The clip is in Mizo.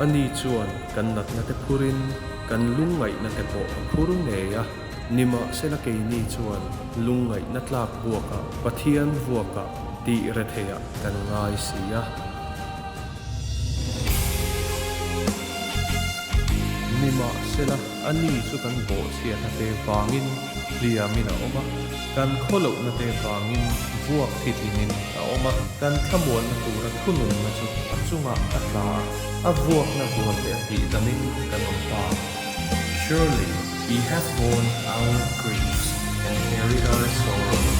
Ani chuan kan natna te phurin kan lungngaihna te pawh a phur ngei a. Nimahsela keini chuan lungngaihna tlak buakah Pathian vuakah tih retheiah kan ngai si a. Nimahsela ani chu kan bawhchhiatna te vangin hliamin a awm a, kan khawlohna te vangin vuak thitlingin a awm a, kan thlamuanna tura thununna chu a chungah a tla a, a vuakna vuan te a tihdamin kan awm ta. Surely he hath borne our griefs and carried our sorrows.